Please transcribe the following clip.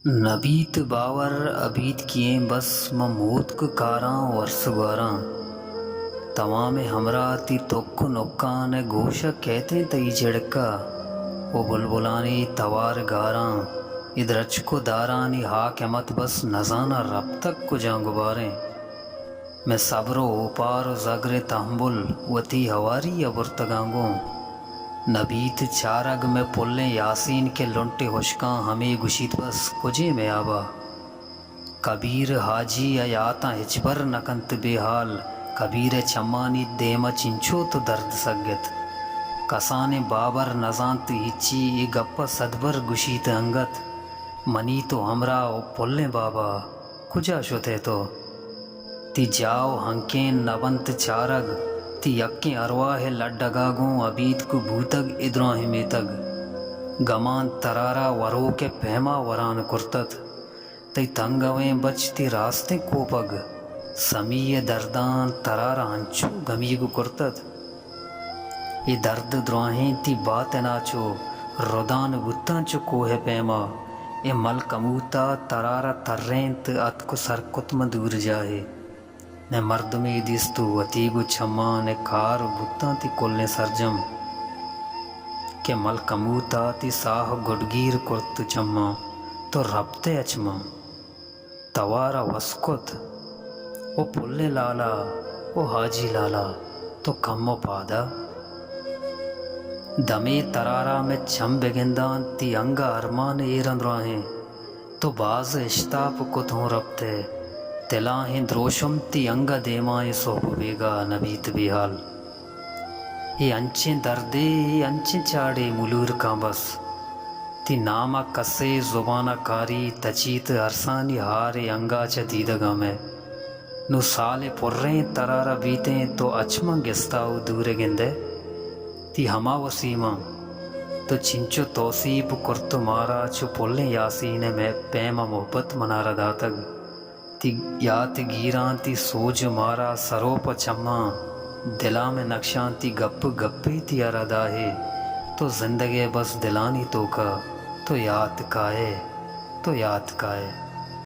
نہ بیت باور ابیتکی ایں بس من موتک کاراں ورس گواراں۔ توامیں ہمراہ تئی تک ءُ نکان ءِ گوش ءَ کئیت ایں تئی جڑک ءَ ءُ بلبلانی توار گاراں۔ اے درچک ءُ دارانی ہاک ءِ مت بس نزاناں رپتگ کجام گباریں۔ مئے صبر ءُ اوپار ءُ زگر ءِ تہمبل وتی ہواری ءَ برتگاں گوں۔ نہ بیت چارگ مئے پلیں یاسین کہ لنٹے ہشکاں ہمے گوشیت بس کجیں میاب ءَ۔ کبیر حاجی ءِ یاتاں ہچبر نہ کنت بے ہال۔ کبیر ءِ چمانی دیم ءَ چنچو تو درد سگت۔ کسانیں بابر نزانت ہچی اے گپ ءَ صدبر گوشیت انگت۔ منی تو ہمراہ ءُ پلیں بابا۔ کجا شت ئے تو؟ تئی جاہ ءُ ہنکین نہ بنت چارگ، تئی یکیں ارواہ ءِ لڈگ ءَ گوں ابیتک بوتگ اے دراہیں میتگ۔ گمان ترا را وروک ءِ پیما وران کرتت۔ تئی تنگویں بچ تئی راستیں کوپگ، سمی ءِ درداں ترا را انچو گمیگ کرتت۔ اے درد دراہیں تئی باتن ءَ چو ردان بوتاں چو کوہ ءِ پیما۔ اے ملکموت ءَ ترا را ترینت اتک ءُ سر کت من دور جاہے۔ نئے مردمے دیست ءُ وتی گوں چماں نئے کار بوتاں تئی کلیں سرجم۔ کہ ملکموت ءَ تئی ساہ گڈگیر کرت چماں تو رپت ئے اچ من۔ توار ءَ وس کت۔ او پلیں لالا، او حاجی لالا، تو کمو پاد آ۔ دمے ترا را مئے چم بگنداں تئی انگہ ارمان ایر اندراہیں۔ تو باز اشتاپ کت ہوں رپت ئے۔ تلاہیں دروشم تئی انگہ دیما ایں سہب بیگاہ نہ بیت بے ہال۔ اے انچیں دردے، اے انچیں چاڑے ملور کاں بس۔ تئی نام ءَ کسے زبان ءَ کاری تچیت ارسانی ہارے انگا چہ دیدگاں مئے۔ نوں سالے پریں ترا را بیتیں تو اچ من گستا ءُ دور ءَ گندئے۔ تئی ہما وسیماں تو چنچو توسیپ کرت مارا چو پلیں یاسین ءَ مئے پیم ءَ محبت منارا داتگ۔ تئی یات گیراں تئی سوج مارا سروپ ءَ چماں۔ دلاں مئے نقشاں تئی گپ گپے تئی اراداہے۔ تو زندگ ئے بس دلانی توکا۔ تو یات کائے، تو یات کائے۔